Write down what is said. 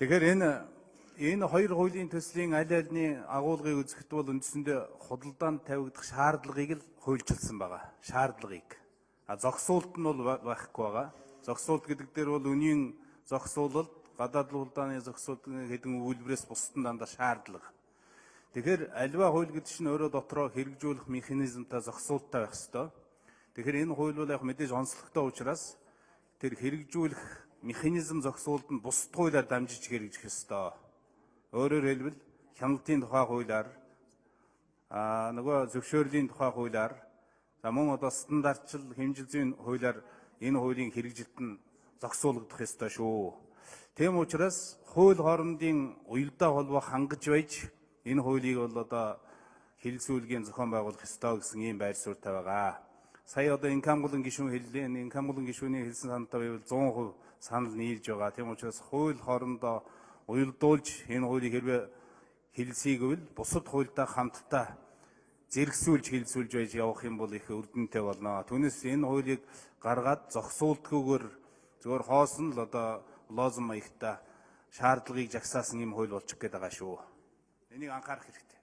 Тэгэхээр энэ хоёр хуулийн төслийн аль альны агуулгыг үзэхэд бол үндсэндээ худалдаанд тавигдах шаардлагыг л хуульчилсан байгаа. Шаардлагыг. А зогсуулт нь бол байхгүй байгаа. Зогсуулт гэдэг дээр бол үнийн зогсуулалт, гадаад худалдааны зогсуулт хэдэн өгүүлбэрээс бусад нь дандаа шаардлага. Тэгэхээр аливаа хууль гэдэг чинь өөрөө дотроо хэрэгжүүлэх механизмтай, зогсуулттай байх ёстой. Тэгэхээр энэ хууль бол яг мэдээж онцлогтой учраас тэр хэрэгжүүлэх механизм зогсуулт нь бусад хуулиар дамжиж хэрэгжих ёстой. Өөрөөр хэлбэл, хяналтын тухай хуулиар, нөгөө зөвшөөрлийн тухай хуулиар, за мөн одоо стандартчил хэмжил зүйн хуулиар энэ хуулийн хэрэгжилт нь зогсуулагдах ёстой шүү. Тийм учраас хууль хоорондын уялдаа холбоо хангаж байж энэ хуулийг бол одоо хэлэлцүүлгийн зохион байгуулах ёстой гэсэн ийм байр суурьтай байгаа. Сая одоо Инкамгулан гишүүн хэллээ. Энэ Инкамгулан гишүүний хэлсэн саналтай байвал 100% санал нийлж байгаа. Тийм учраас хууль хоорондоо уялдуулж энэ хуулийг хэрвээ хэлэлцүүлвэл бусад хуультай хамтдаа зэрэгсүүлж хэлэлцүүлж байж явах юм бол их үр дүнтэй болно. Түүнээс энэ хуулийг гаргаад зогсуулдгүйгээр зөвхөн хоосон л одоо лозунг маягтай шаардлагыг жагсаасан юм хууль болчих гээд байгаа шүү. Энийг анхаарах хэрэгтэй.